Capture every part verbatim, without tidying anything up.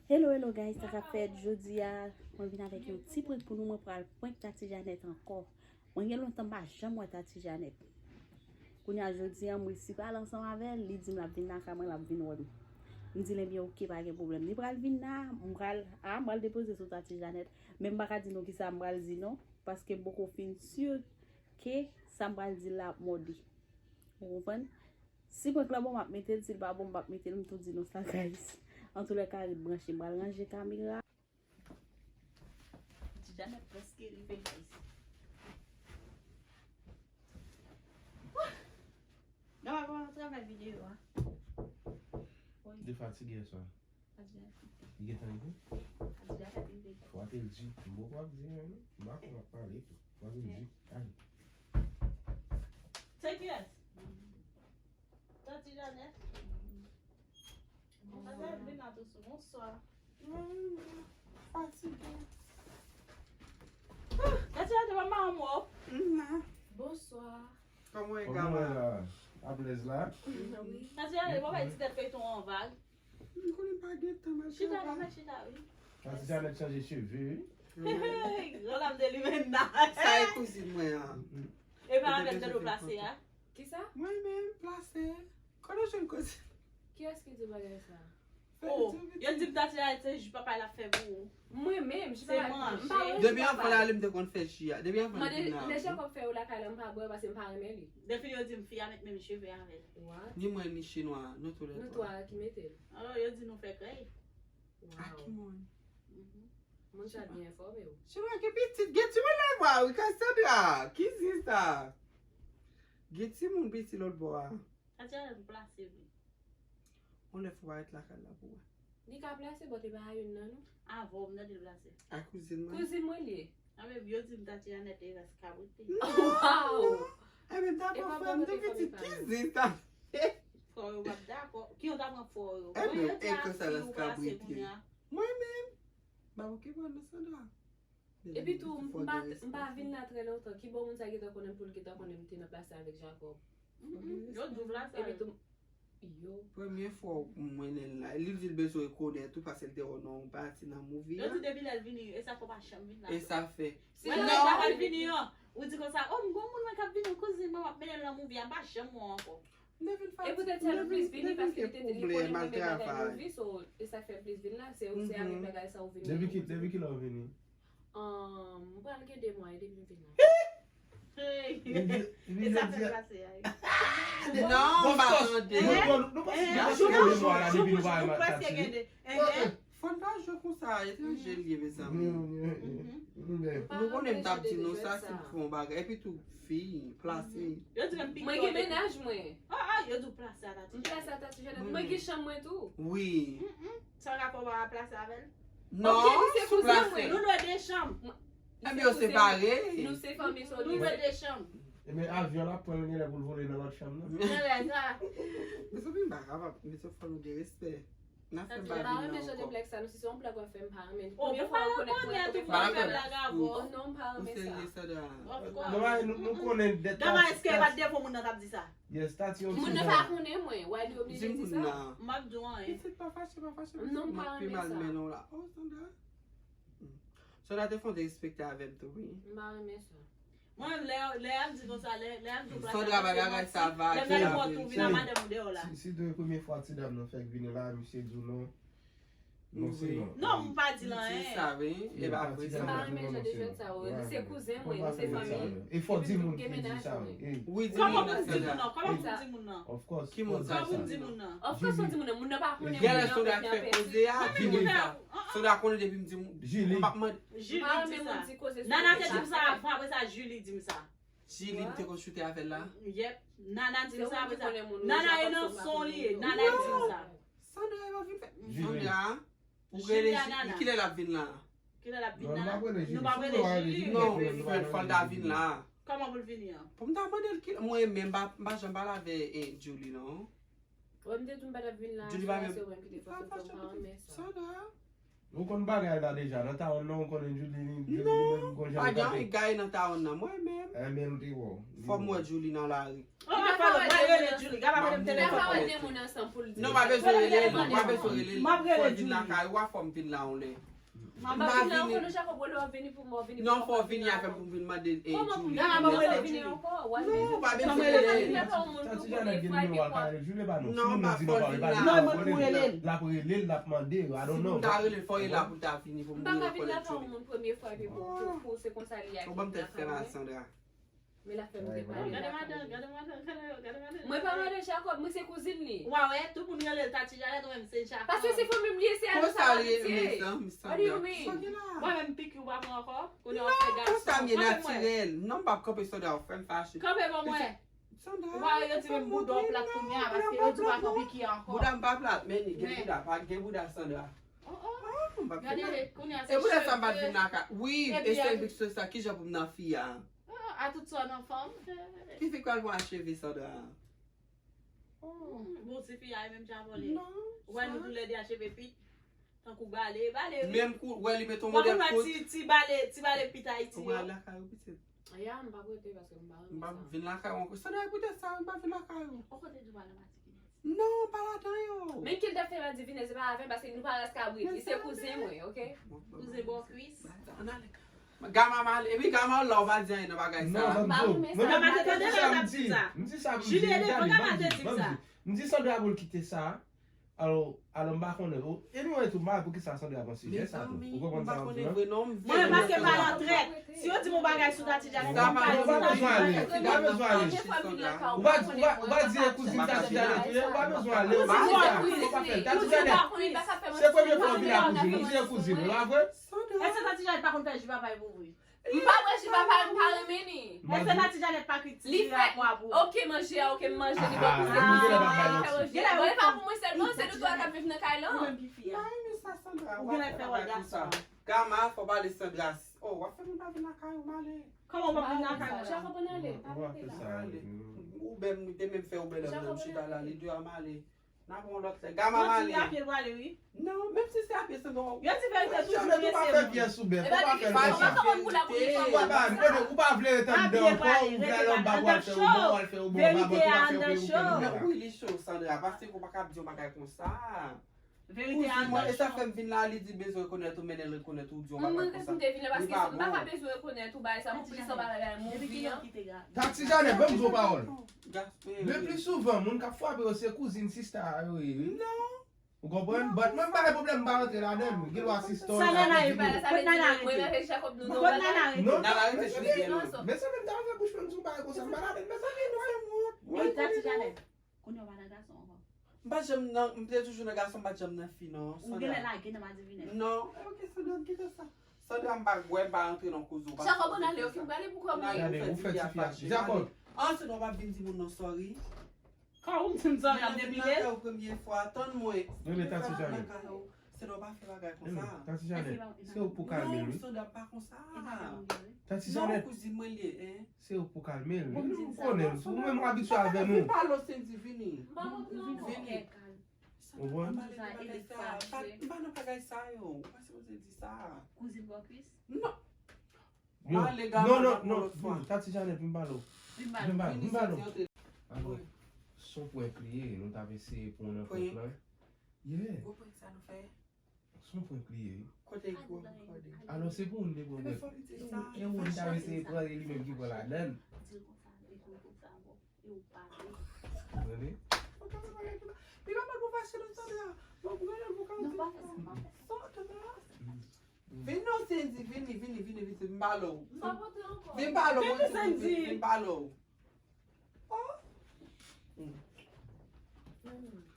Hello, hello guys, sa k ap fèt jodi a? Mwen vin avèk yon ti prank pou nou. Mwen pral prank Tati Janèt ankò. Mwen gen lontan m pa janm wè Tati Janèt. Kounye a jodi a, m resi pale ansanm avè l, li di m l ap vin lakay mwen, l ap vin wè m. M di l, ebyen, oke, pa gen pwoblèm. Li pral vin la, m pral, a, m pral depoze sou Tati Janèt. Men m pa ka di nou kisa m pral di non, paske m poko fin si ke sa m pral di l la ap mòde. Ou konprann? Si prank lan bon, m ap mete l, si l pa bon, m p ap mete l, m tou di nou sa, guys. Antoulèka, ret branche, m pral ranje kamera. Ti Janèt prèske rive, guys. Gaba, kòman travay videyo a? Li fatige yè swa. Li gentan rive? Fwa te l di, m poko ap di anyen non. M pa konn ap pale tou. Fwa te l di, ale. Se kiyès? Tanti Janèt? Madanm Vina tou sou. Bonswa. Fatige. Tanti Janèt, pa maman mwen. Bonswa. Kòman w ye, Kòman w ye Kama? La? Aplèz la? Wi. Tanti Janèt, pa bay ti tèt feyton an vag. M konnen pa gen tan, m al Chita, travay. Chita, wi. Tanti Janèt chanje cheve, wi. Hey, gran dam de limena. Sa e kouzin mwen an. E pa avèk dlo plase a? Kisa? Mwen menm, plase. Kote w jwenn kouzin? Kiyès ki di bagay sa? Oh, yo di m Tati Janèt se ji papa l ap fè pou ou. Mwen menm, ji papa m pa bwè ji papa. Depi anfan la, li m te konn fè ji a. Depi anfan li te nan. Mande lè Jakòb fè yo lakay la, m pa bwè paske m pa renmen li. Depi yo di m fi a met menm cheve avè l. What? Ni mwen, ni chinwa, nou tou lè twa. Nou twa ki mete l. Alò, yo di nou fè krèy. Wow. A ki moun? Mhm. Moun sa byen enfòme wi. Chinwa gen pitit, gen timoun nan bwa wi, Cassandra. Ki zi sa? Gen timoun piti lòt bò a. Sa ti ale pou plase vre. On lè fò parèt lakay la pou wè. Li ka plase, but e pa a youn nan nou. Avè w m tande l plase. A kouzin mwen. Kouzin mwen li ye. A men yo di m Tati Janèt e ras kabrit li. Wow! E men ta pa fè m te pitit ki zi sa. Frè w yo p ap dakò. Ki yon ta pran frè w yo? E men e konsa ras kabrit li. Mwen menm. M pa okipe w non Sandra. Epi tou, m pa, m pa vin la trè lontan. Ki bò moun sa gentan konnen m pou l gentan konnen m te nan plase avèk Jakòb? Yo di w plase. Epi tou, yo. Premye fwa w mennen l la, li di l bezwen rekonèt ou paske l te wè w nan yon pati nan movie a. Yo di depi lè l vini, e sa fè w pa janm vin la. E sa fè. Si non, l pa vini an, ou di konsa, o m gon moun mwen k ap vini, kouzin mwen, m ap mennen l nan movie a, m pa janm wè w ankò. E poutèt sa l plis vini paske li te di li konnen m renmen bagay movie, so e sa k fè l plis vin la, se se avèk bagay sa ou vini. Depi ki, depi kilè w vini? Ahn, m pral gen de mwa e depi m vin la. Hey! E sa fè plase a. Non, m pa tande. Nou prèske gen de mwa la depi nou pa wè Tati. Fòn pa jwe konsa, etranje l ye, mezanmi. Nou konnen m t ap di nou sa, si m fè yon bagay. Epi tou, fi, plase. Mwen gen mennaj mwen. Ah, ah, yo di w plase a Tati Janèt. M plase a Tati Janèt. Mwen gen chanm mwen tou. Wi. Sa rapò w a plase avè l? Non, sou plase. Nou lwe de chanm. Ebyen, yo separe. Nou se fanmi solid. Nou lwe de chanm. Ebyen, avyon l ap pran l, genlè pou l vole nan lòt chanm nan. Genlè sa. Mezanmi, m pa kapab. Mezanmi, fò nou gen respè. N ap fè bagay nan ankò. M pa renmen jan de blag sa, non, si se yon blag w ap fè, m pa renmen. Premye fwa w konnen mwen, premye fwa w fè blag avè w. Oh non, m pa renmen sa. Ou serye, Sandra? Of course. Nou konnen dèt. Gama, èske e pa t devan moun nan t ap di sa? Yes, Tati, yon ti moun nan pa konnen mwen, why li oblije di sa? M ap di w anyen. Pitit pa fache, pa fache. Non, m pa renmen sa. M ap pi mal mennen w la. Oh, Sandra. Sandra te fè yon derespekte avè m tou, wi. M pa renmen sa. Mwen menm, lè, lè y ap di konsa, lè, lè y ap di w plase avè m, se manti. Lè m gade w tou vin ak madanm ou deyò la. Si, si te premye fwa ti dam nan fèk vini la, misye di w non. Non, se non. Non, m pa di l anyen. Di sa, wi. E pa vre sa. M pa renmen jan de jwèt sa yo. Li se kouzen mwen, li se fanmi. E fò di moun ki di sa, wi. Wi, di moun nan, Sandra. Kòman pou di moun nan? Kòman pou di moun nan? Of course. Ki moun sa? Kòman pou di moun nan? Of course, fò di moun nan. Moun nan pa konnen moun nan, Sandra fè koze a, di moun sa. Sandra konnen depi m di moun. Julie. M p ap mande. Julie di sa. Nana te di m sa avan, apre sa, Julie di m sa. Julie, m te konn choute avè l la. Yep. Nana di m sa, apre sa. Nana e nan son li ye. Nana di m sa. Sandra, e pa vin fè. Sandra, ou rele Julie, kilè l ap vin la? Kilè l ap vin la? Nou p ap rele Julie. Non, fò l ta vin la. Kòman pou l vini an? Pou m ta mande l kilè, mwen menm, m pa, m pa janm pale avè, eh, Julie, non. Wè, m te di m pa t ap vin la, Julie pa menm. Sandra. Ou konn bagay la deja, nan tawon nan ou konnen Julie, Julie menm gon jan li kanpe. Pa gen anyen k gaye nan tawon nan, mwen menm. Enben, ou te wè. Fò m wè Julie nan lari. Ou pa fè lòt, mwen rele Julie, gaba mande m telefòn. Non, pa bezwen rele l, pa bezwen rele l. Fò l vin lakay ou a, fò m vin la yon lè. M ap vin la, ou konnen Jacob rele w ap vini pou mwen, vini pou mwen. Non, fò w vini avè m pou m vin mande l, eh, Julie. Kòman pou m vini ankò? Non, pa bezwen rele l. Tanti Janet gen nimewo a, l ka rele Julie ba nou. Non, pa fò l vin la. Non, mwen pou rele l. L ap rele l, l ap mande, I don't know. Si pou m ta rele l, fò l la pou l ta vini pou m rele l. M pa ka vin lakay yon moun premye fwa epi pou, pou, pou se konsa li ye. Ou ban m tèt frè m a Sandra. Men l ap fè m te pale. Gade madan, gade madan, gade, gade madan. Mwen pa madan Jacob, mwen se kouzin li. Ou pa wè, tout moun rele l Tati Janet, ou menm se Jacob. Paske se fanmi m li ye, se a nou sa l abitye. What do you mean? Mwen menm piki ou pa pran ankò. Kounye a w ap fè gason. Konsa m ye natirèl. Non, m p ap kanpe Sandra, ou fè m fache. Kanpe ban mwen. Ou pa wè yo di menm bouda w plat kounye a, paske yo di w pa pran piki ankò. Bouda m pa plat, men li gen bouda, pa gen bouda Sandra. Oh, oh. Gade, kounye a se cheve. E bouda sa m pa t vin lakay. Wi, e se sa, kijan pou m nan fi a? Ah, a tout sa w nan fanm. Ki fi k pral pran acheve Sandra? Oh. Hmm, bon, ti fi a, e menm jan avè w li ye. Non. Ou wè nou toulède a cheve pit. Tankou bale, bale, wi. Menm kou, wè li met yon modèl kot. Ti, ti bale, ti bale pit Ayiti yo. Ou pral lakay ou pitit. Ya, m p ap rete paske m pa renmen sa. M p ap vin lakay ou ankò. Sandra, e poutèt sa, m pa vin lakay ou. Ou kote di w pral nan Matifinèz? Non, pa ladan yo. Men ki l t ap fè nan Divinèz, se pa avè m, paske nou pa ras kabrit. Li se kouzen mwen, oke? Kouzen bò kwis. Ann ale. Gama mal, epi Gama la, ou pa di anyen nan bagay sa. Non, ban m di w. Gama te tande lè l t ap di sa. M di sa, m di sa, m di sa. Julie, devan Gama te di m sa. M di Sandra pou l kite sa. Alò, alò, m pa konnen. Anyway, tou, m pa wè poukisa Sandra pran sijè sa tou. Ou konprann sa m ap di w la? Mwen, paske pa nan trèt. Si yo di m yon bagay sou Tati Janet, m pa ale. Ou pa bezwen ale. Ou pa bezwen ale. Ou pa, ou pa, ou pa di e kouzin Tati Janet ou ye, ou pa bezwen ale. Ou pa fè l. Tati Janet, se premye fwa w vin la kouzin. Ou di e kouzin, ou pa vre? Èske Tati Janet pa konn fè ji papay pou vre? M pa bwè ji papay, m pa renmen li. Èske Tati Janet pa kwit ti rapò a pou ou? Oke, manje a, oke, m manje li, bon, kouzin, kouzin, mwen fè manje. Bon, e pa pou mwen sèlman, se nou twa k ap viv nan kay lan. Ou menm ki fi a. Ou genlè fè wòl gason. Gama, fò pale Sandra. Oh, w ap fè moun pa vin lakay ou, m ale. Kòman w ap vin lakay ou la? Jacob, ann ale, pa rete la. Ale. Ou bèm, ou te menm fè ou bèlè, m chita la, li di a m ale. N a pran yon lòt lè. Gama m ale. Kontinye apye l prale, wi. Non, menm si se apye, se bon. Yo di verite toujou blese moun. Fò pa fè pyès ou bèf, fò pa fè l konsa. Ou pa, ou pa vle ret anndan ankò, ou vle al anba pou al fè ou bon, ou al fè ou bon, ou pa bon, ou pa fè ou bon. Wi, li cho, Sandra, pase ou pa ka ap di yon bagay konsa. Verite a anndan cho. E sa fè m vin la, li di bezwen rekonèt ou, mennen l rekonèt ou, di yon bagay konsa. Mwen, mwen, m te vin la paske m pa ka bezwen rekonèt ou, bagay sa, pou plis yon bagay la, move an. Tati Janet, ban m di w yon pawòl. Le pli souvan, moun k ap frape yo se kouzin, sista a yo ye, wi. Non. Ou konprann? But mwen m pa gen pwoblèm, m pa rantre ladan l. Gen dwa sista w la. Sa Nana ye pou? Kot Nana rete? Kot Nana rete? Non, Nana rete sou pye l. Mezanmi, m ta fè bouch mwen sou bagay konsa, m pa ladan l. Mezanmi, nou fè m wont. Wi, Tati Janet. Kounye a w pa nan gason ankò. M pa janm nan, m te toujou nan gason, m pa janm nan fi, non. Ou genlè lage nan Madivinèz. Non, ok, Sandra, kite sa. Sandra, m pa wè, m pa rantre nan koze w. Jacob, ann ale, ok, m prale pou kò m. Gade, ou fè tifi a. Jacob. An, Sandra, w pa vin di moun non, sorry. Kò ou m di m sorry, ap depile. Vin lakay ou premye fwa, tann mwen. Rele Tati Janet. Se lè w pa fè bagay konsa. Tati Janet, se ou pou kalme l, wi. Non, Sandra, pa konsa. Tati Janet. Non, kouzin mwen li ye, en. Se ou pou kalme l. Ou konnen l. Ou menm ou abitye avè nou. Vin pale w, Sendy, vini. Vini. Ou konprann? M pa nan bagay sa yo. Ou pa sipoze di sa. Kouzin bò kwis? Non. Ale, Gama, non, non, non, Tati Janet, vin pale w. Vin pale w, vin pale w. Alò, se yon prank li ye, nou t ap eseye pran nan prank lan. Yeah. Gwo prank sa nou fè. Se yon prank li ye, wi. Kote l pran, kote l? Alò, se pou nou te pran prank. E ou, e ou, li t ap eseye pran, e li menm ki pran ladan l. Di l konsa, e pou l konsa ankò. E ou pale. Tande? Ou pa fè bagay konsa. Li pa pral pou fache non, Sandra. Bon, pou gade l pou ka di. Non, pa fè sa, pa fè sa. Sandra. Vin non, Sendy, vini, vini, vini, vini, m pale w. M pa pote ankò. Vin pale w, vini, Sendy, vin pale w. Oh.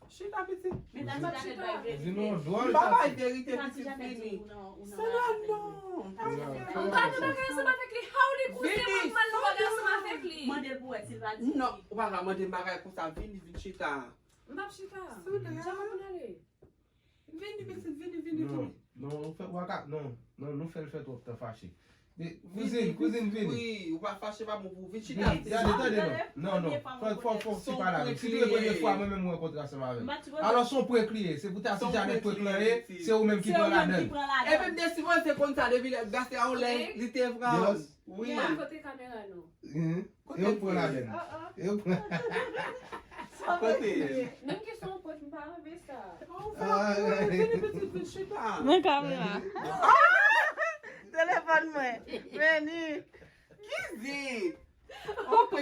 Chita, pitit. Vin non, dwòl. M pa bay verite, pitit, vini. Sandra, non. M pa nan bagay ansanm avèk li. How li kouzin mwen, m al nan bagay ansanm avèk li. Mande l pou wè si l pa di. Non, ou pa ka mande m bagay konsa, vini, vin chita. M p ap chita. Sandra. Jacob, ann ale. Vini, pitit, vini, vini, vini. Non, non, ou fè, ou pa ka, non, non, nou fè l fè twòp tan fache. Kouzin, kouzin, vini. Wi, ou pa fache, pa bon pou vin chita. Gade, tande non. Non, non. Fò, fò, fò, se pa la menm. Si te premye fwa mwen menm mwen rankontre ansanm avè l. Alò, se yon prank li ye. Se pou Tati Janet prank lan ye. Se ou menm ki pran ladan l. Epi m te sipoze konn sa depi lè Gastè a yon lè li te pran. Wi. Kote kamera nou? E yo pran ladan l. E yo pran. Kote? Menm kesyon pòt, m pa renmen sa. Vini pitit, vin chita. Men kamera. Telefòn mwen. Vini. Kizi.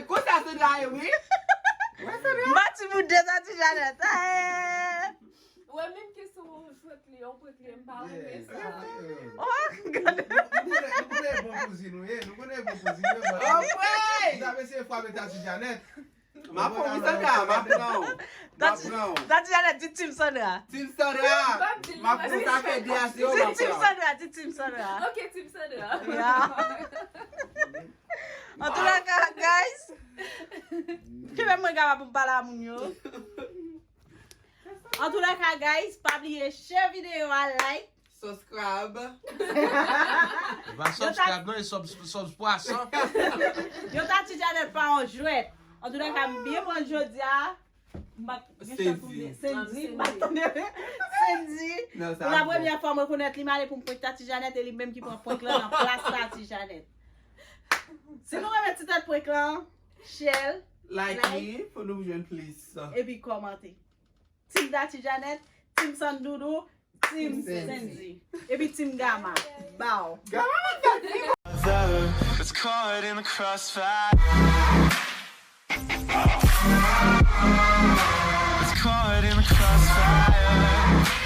Konsa Sandra ye, wi. M bati pou de Tati Janet. Ou wè menm kesyon jwèt li, yon prank li, m pa renmen sa. Oh, gade. Nou konnen bon kouzin ou ye, nou konnen bon kouzin ou ye. Anmwey! Ou t ap eseye frape Tati Janet. M ap pran wi Sandra, m ap pran w. M ap pran w. Tati Janet, di Team Sandra. Team Sandra. M ap pran w, sa fè de a zewo, m ap pran w. Di Team Sandra, di Team Sandra. Ok, Team Sandra. Antoulèka, guys, ki menm mwen kapab pou m pale a moun yo. Antoulèka, guys, pa bliye share videyo a, like. Subscribe. Pa subscribe non, e sub, sub pwason. Yo Tati Janet pa yon jwèt. Antoulèka, m byen pran jodi a. M pa t gen chans pou m di Sendy, m pa t tande Sendy. Pou la premyè fwa mwen konèt li, m ale pou m prank Tati Janet e li menm ki pran prank lan nan plas Tati Janet. Si nou renmen ti tèt prank lan, share, like li pou nou jwenn plis. Epi kòmante. Team Tati Janet, Team Sandoudou, Team Sendy. Epi Team Gama. Bow. Gama mwen Tati. It's caught in the crossfire. It's caught in the crossfire.